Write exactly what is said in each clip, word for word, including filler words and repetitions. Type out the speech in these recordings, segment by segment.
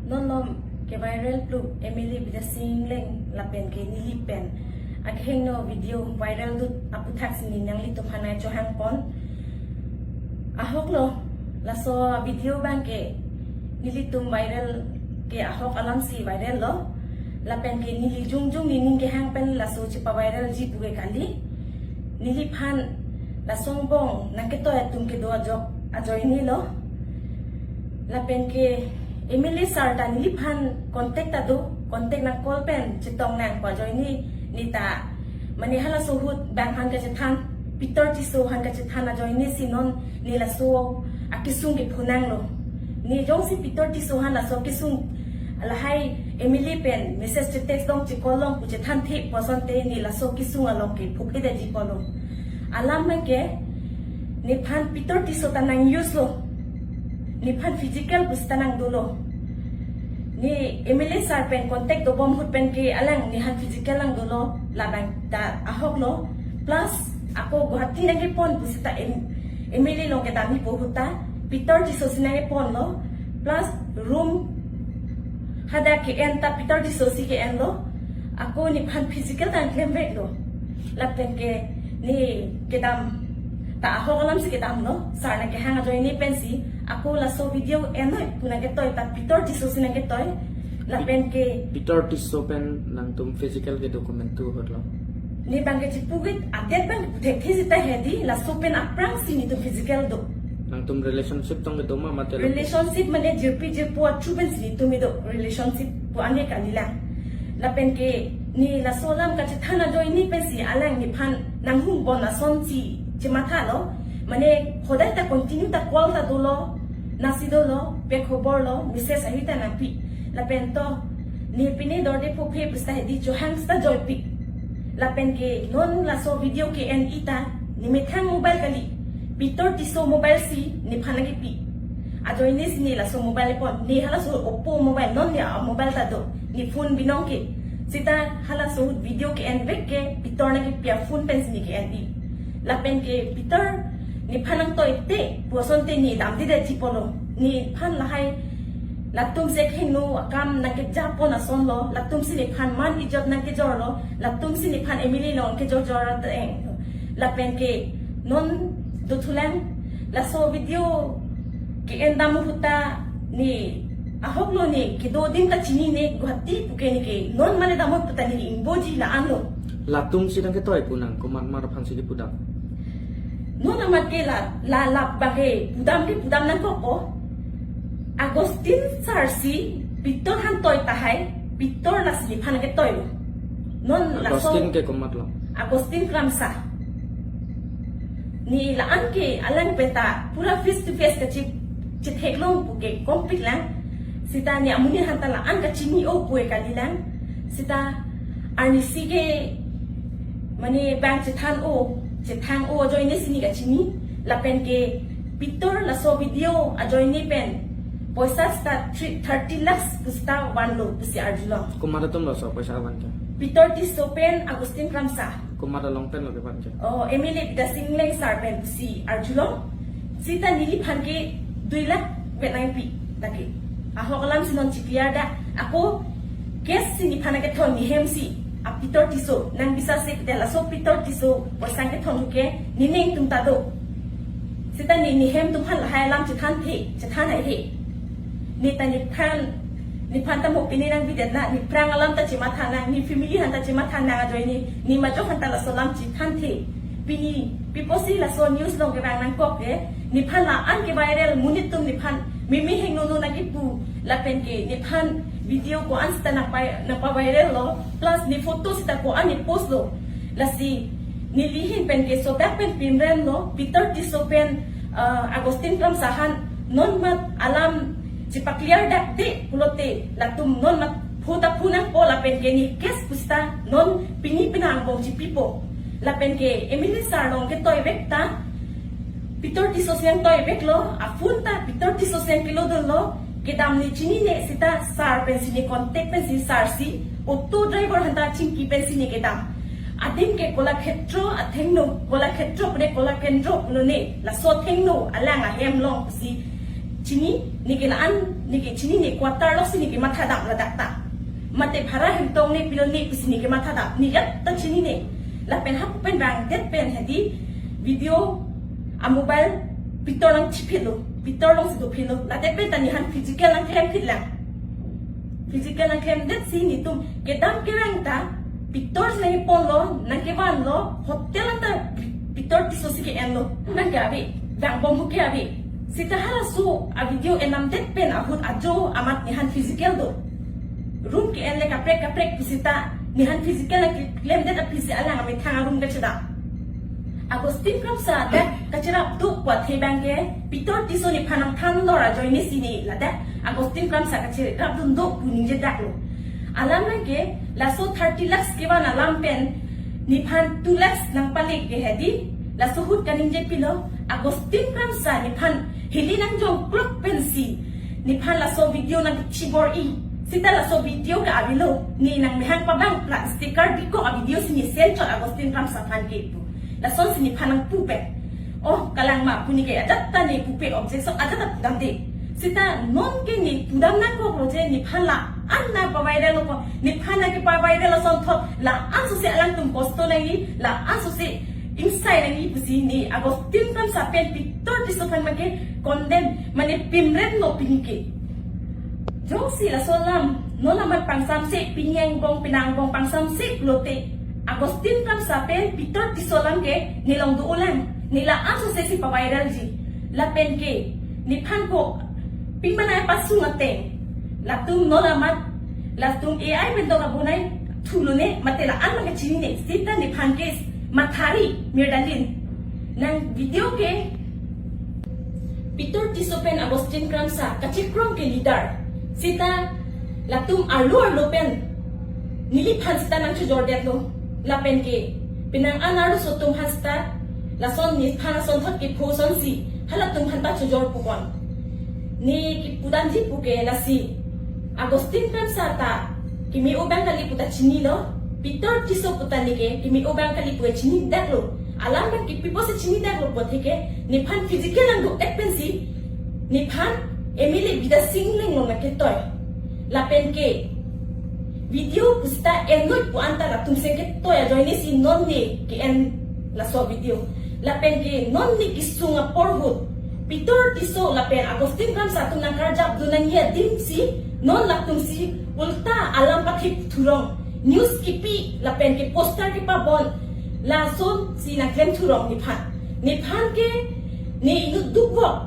Non malom ke-viral plu M L A Bidya Sing Engleng lapen ke neli pen akehingno video viral dut aputhaksi ne nanglitum aphan nangchohangpon. Ahok lo, laso video abang ke nelitum viral ke ahok alamsi viral lo. Lapen ke neli jongjong nening kehang pen laso chepa-viralji pu ke kali. Neliphan laso angbong nangketoi atum kedo ajok ajoine lo. Lapen ke M L A sir ta neliphan contact ta do, contact nang call pen chetong nang pu ajoine, ne ta mane halaso ahut bang aphan kachethan, Peter Tisso aphan kachethan ajoine si non ne laso akesung ke phunang lo. Ne jongsi Peter Tisso aphan laso kesung lahai M L A pen message che-text long che-call long pu chethanthe pu asonte ne laso kesung along ke phukledetji pulo. Alam abang ke nephan Peter Tisso ta nang-use lo. Nephan physical pusita nang dolo. Ne M L A sir pen contact dobom ahut pen ke alang nephan physical nang dolo, labang ta ahok lo. Plus ako Guwahati nangkepon pusita M-, M L A along kedamji pu ahut ta Peter Tisso si nangkepon lo. Plus room hadak ke-en ta Peter Tisso si ke-en lo. Ako nephan physical ta nang klemvek lo. Lapen ke ne kedam ta ahok alamsi kedam lo. Sir nangkehang ajoine pensi ako laso video en noi pu nangketoi ta Peter Tisso si nangketoi. Lapen ke Peter Tisso pen nangtum physical kedo komantu ahut lo? Ne abang ke chipugit adet abang puthekthe sita hedi, laso pen aphrangsi netum physical do. Nangtum relationship tong kedo ma mate lo? Relationship mane jirpi jirpo athu pensi netum kedo, relationship pu ane kalilang. Lapen ke ne laso alam kachethan ajoine pensi alang nephan nanghungbom asonsi chematha lo. Mane hodai ta continue ta call ta dolo, nasi dolo, pe khobor lo, message ahi ta nangpi. Lapen to ne pine dorde phophe pusita hedi chohang sita joipi. Lapen ke non laso video ke-en-i ta nemethang mobile kali, Peter Tisso mobile si nephan nangkepi. Ajoine si ne laso mobile pon, ne halaso Oppo mobile, non ne a-mobile ta do, ne phone binong ke. Sita halaso video ke-envek ke Peter nangkepi aphone pensi ne ke-en-i. Lapen ke Peter nephan nangtoite pu asonte ne damdedetji pulo. Nephan lahai latum si akehingno akam nangkejapon ason lo, latumsi nephan man ijot nangkejor lo, latumsi nephan M L A along kejorjor ateng. Lapen ke non dothulang, laso video ke-en dam ahut ta ne ahok lo, ne kedo adim ta chinine, Guwahati pu ke ne ke non mane damnon puta ne ingboji la-an lo. Latumsi nangketoi pu nang komat mar aphansi kepudam? Non amat ke la, la, la abang ke pudam ke pudam nangkokpo. Augustine sir si Peter aphan toi tahai, Peter lasi nephan ketoi lo. Non laso Augustine ke komat lo? Augustine Kramsa. Ne la-an ke alang pen ta pura face to face kachi, chitheklong pu ke kompik lang. Sita ne amonit aphan ta la-an kachini-o pu ke kalilang. Sita arnisi ke mane bang chethan-o, chethang-o ajoine si ne kachini. Lapen ke Peter laso video ajoine pen poisa sita three, thirty lakhs pusita vanlo pusi arjulong. Komat atum lo laso poisa van ke? Peter Tisso pen Augustine Kramsa. Komat along pen lo kevan ke? Oh, M L A Bidya Sing Engleng sir pen pusi arjulong. Sita neliphan ke dui lakh vet nangpi. Lake ahok alamsi non chikliar da. Ako case si nephan kethon ne hem si, a Peter Tisso nang bisa si, laso Peter Tisso poisa kethon ke ne ningtum ta do. Sita ne, ne hem atum aphan lahai alam chethanthe, chethan haihe. Ne ta nephan, nephan ta mo pine nangbidet na, ne aphrang alam ta chematha nang, ne family aphan ta chematha nang ajoine, ne majok aphan ta laso alam chethanthe. Pini pi apotsi laso news along kevang nangkok ke, nephan la-an ke-viral, monit atum nephan meme hingno no nangkepu, lapen ke nephan video ko-an sita nangpa, nangpa-viral lo, plus ne photo sita ko-an ne post lo. Lasi neli ahin pen ke sodak pen pimrem lo, Peter Tisso pen, ah, Augustine Kramsa aphan non mat alam chepakliar dakde pulote latum non mat phu ta phu nangpo, lapen ke ne case pusita non pini penang angbong chipipo. Lapen ke M L A sir along ketoivek ta Peter Tisso si nangtoivek lo, aphone ta Peter Tisso si nangkelodunlo, kedam ne chinine, sita sir pensi ne contact pensi sir si auto driver aphan ta chingki pensi ne kedam. Adim ke Kolakhetro athengno, Kolakhetro pu ne Kolakendro pulo ne, laso athengno alang ahem along pusi Chini, ne ke la-an, ne ke chini ne quarter lo si ne ke mathadam ladak ta. Mate bhara hem tong ne pilo ne pusi ne ke mathadam. Ne jat ta chinine. Lapen hapu pen bangdet pen hadi video a mobile pitor nangchiphitlo. Pitor along si dophitlo. Ladak pen ta nephan physical nangklemphitlang. Physical nangklemdet si netum kedam kerang ta pitor si nangkeponlo, nangkevanlo, hotel anta pitor Tisso si ke-enlo. Nangke ave, vangbom hu ke ave. Seta halaso a video enamdet pen ahut ajo amat nephan physical do. Room ke-en le kaprek kaprek pusita nephan physical nangklemdet aphi si alang amethang a-room kachedam. Augustine Kramsa dak kacherap do pu athe abang ke pitor Tisso nephan nangthan lor ajoine si ne ladak Augustine Kramsa kacherap dun do pu ningjedaklo. Alam abang ke laso thirty lakhs kevan alam pen nephan two lakhs nangpale ke hadi laso ahut kaningje pilo, Augustine Kramsa nephan hili nangjongklok pensi nephan laso video nangchibor-i. Seta laso video ke avelo, ne nangmehang pabang pla sticker bikok a video si ne send chot Augustine Kramsa aphan ke pu. Lason si nephan nangpu pen. Oh, kalang ma pu ne ke ajat ta ne pupe, objection ajat ta pudamde. Seta non ke ne pudam nangkoklo je nephan la-an nangpavirallo ko. Nephan nangkepaviral asonthot la-an sose alangtum kosto nangji, la-an sose ingsai nangji pusi ne Augustine Kramsa pen pitor Tisso aphan abang ke condemn, mane pimremlo pini ke. Jongsi laso alam non amat pangsamse, pini angbong penang angbong pangsamse pulote Augustine Kramsa pen pitor Tisso alam ke ne along do-olang, ne la-an sose si paviralji. Lapen ke nephan ko pimana pasung ateng, latum non amat, latum A I pen dok abonai thulone, mate la-an abang ke chinine. Seta nephan ke mathari mirdalin. Nang video ke pitor Tisso pen Augustine Kramsa kachekrong ke leader. Seta latum arlo arlo pen neliphan seta nangchojordetlo. Lapen ke penang an arloso atum aphan seta lason nephan asonthot kepho asonsi halatum aphan ta chojor pupon. Ne kepudamji pu ke lasi, Augustine Kramsa ta keme-o abang kali pu ta chinilo, pitor Tisso pu ta ne ke keme-o abang kali pu chinidaklo. Alam abang ke pi apotsi chinidaklo pu athe ke nephan physical nangduk-et pensi nephan M L A Bidya Sing Engleng along nangketoi. Lapen ke video pusita enloi pu anta latum seng ketoi ajoine si non ne ke-en laso video. Lapen ke non ne kesung apor ahut pitor Tisso lapen Augustine Kramsa atum nangkarjap dun nangji adim si non latum si ulta alam pathip thurong, news kepi lapen ke poster kepabon, lason si nangklem thurong nephan. Nephan ke ne inut dukvok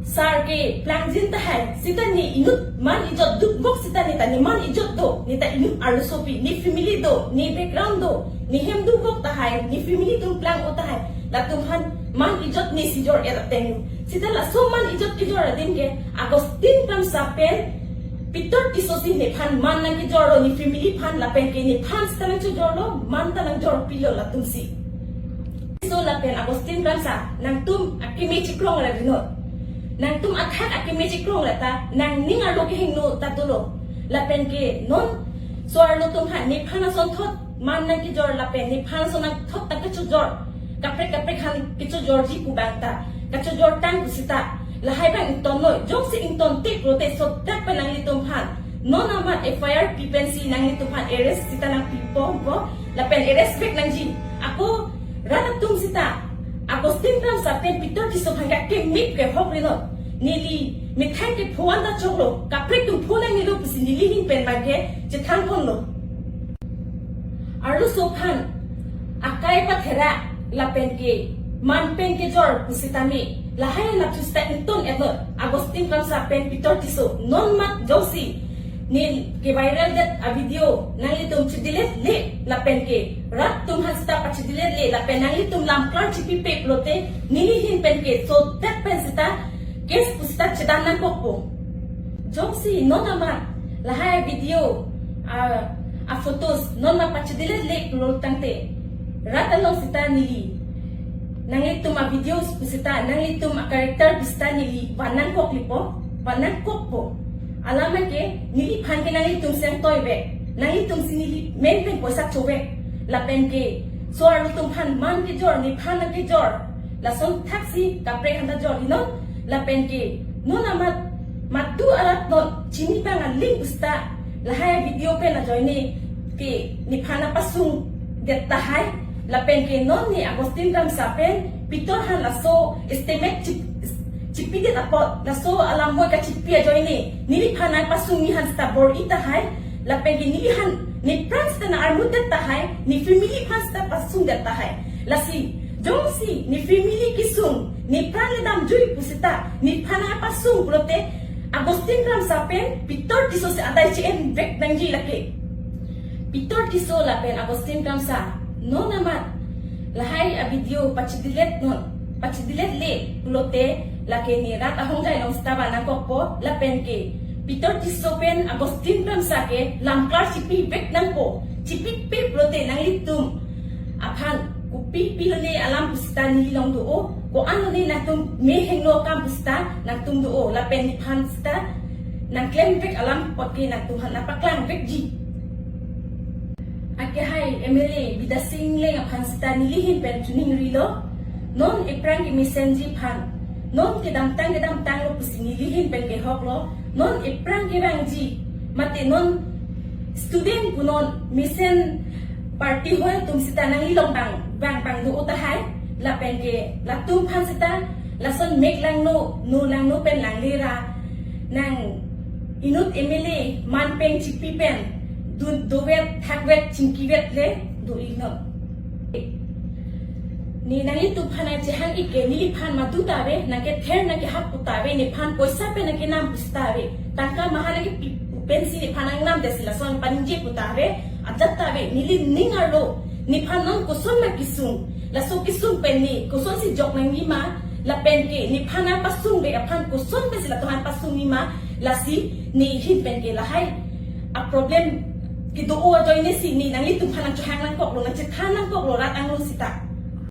sar keplangjin tahai, seta ne inut man ijot dukvok seta ne ta ne man ijot do, ne ta inut arlosopi, ne family do, ne background do, ne hem dukvok tahai, ne family atum plang-o tahai, latum aphan man ijot ne si jor-et ateng. Seta laso man ijot kejor adim ke Augustine Kramsa pen pitor Tisso si nephan man nangkejorlo, ne family aphan lapen ke nephan seta nangchojorlo, man ta nangjorpilo latum si. Tisso lapen Augustine Kramsa, nangtum akeme chekrong ra rinot. Nangtum athak akeme chekrong ra ta nangning arlo kehingno ta dolo. Lapen ke non so-arlo atum aphan nephan asonthot man nangkejor lapen nephan ason nangthot nangkechojor, kaprek kaprek aphan kechojorji pu abang ta kachojor tang pusita lahai abang ingtonnoi. Jongsi ingtonte pulote sodak pen nanglitum aphan non amat F I R pi pensi nanglitum aphan arrest seta nangpipo bo, lapen arrest vek nangji. Ako rat atum seta Augustine Kramsa pen pitor Tisso aphan kakeme ke hok rinot. Neli methang kepho anta choklo, kaprek atum pho nangnelo pusi neli ahin pen abang ke chethanponlo. Arloso aphan akai pathera lapen ke man pen kejor pusitame lahai anat chu seta ington-etnot. Augustine Kramsa pen pitor Tisso non mat jongsi ne keviraldet avideo nanglitum chedelete le lapen ke rat atum aphan seta pachedelete le lapen nanglitum lamklar chipipe pulote neli ahin pen ke sodak pen seta case pusita chedan nangkokpo. Jongsi non amat lahai video a, aphotos non amat pachedelete le pulo tangte rat along seta neli nanglitum avideos pusita, nanglitum acharacter pusita neli van nangkoklipo, van nangkokpo. Alam abang ke neliphan ke nanglitum si nangtoivek, nanglitum si neli men pen poisa chovek. Lapen ke so-arlo atum aphan man kejor, nephan nangkejor, lason thaksi kaprek anta jor-inon. Lapen ke Non amat matu arat non chini bang aling pusita lahai video pen ajoine ke nephan apasung det tahai. Lapen ke non ne Augustine Kramsa pen Pitor han laso estimate chip, chipi det apot laso alam boi kachipi ajoine neliphan apasung nephan sita bor-i tahai. Lapen ke neliphan nepran sita nang-armut det tahai, ne family aphan sita pasung det tahai. Lasi jongsi ne family kesung, nepran le damjui pusita nephan apasung pulote Augustine Kramsa pen Pitor Tisso si adai che-en vek nangji lake. Pitor Tisso lapen Augustine Kramsa non amat lahai avideo pachidelete non, pachidelete le pulote lake ne rat ahongjai along sita ba nangkokpo. Lapen ke Pitor Tisso pen Augustine Kramsa ke lamklar chipi vek nangpo. Chipipe pulote nanglitum aphan kopi pi lone alam pusita neli along do-o, ko-an lone nangtum mehingno akam pusita nangtum do-o, lapen nephan sita nangklem vek alam apot ke nangtum aphan nangpaklang vekji. Akehai M L A Bidya Sing Engleng aphan sita neli ahin pen choningrilo. Non ephrang kemesenji aphan, non kedamtang kedamtanglo pusi neli ahin pen kehoklo. Non ephrang kevangji, mate non student pu non mesen party hoi atum sita nangli along bang bang bang do-o tahai. Lapen ke latum aphan sita lason mek langno, no langno pen langle ra nang inut M L A man pen chipi pen dun dovet thakvet chingkivet le do-i non. Ne nanglitum aphan nangchehang-ik ke neliphan madu ta ave, nangkether nangkehap pu ta ave, nephan poisa pen nangkenam pusita ave. Tangka maha nangkepi pensi nephan nangnam det si lason paningje pu ta ave, ajat ta ave. Neli ning arlo nephan non koson ma kesung, laso kesung pen ne kosonsi jok nangji ma, lapen ke nephan apasung vek aphan koson pensi latum aphan pasungji ma, lasi ne ahin pen ke lahai aproblem kedo-o ajoine si ne nanglitum aphan nangchehang nangkoklo, nangchethan nangkoklo rat angno sita.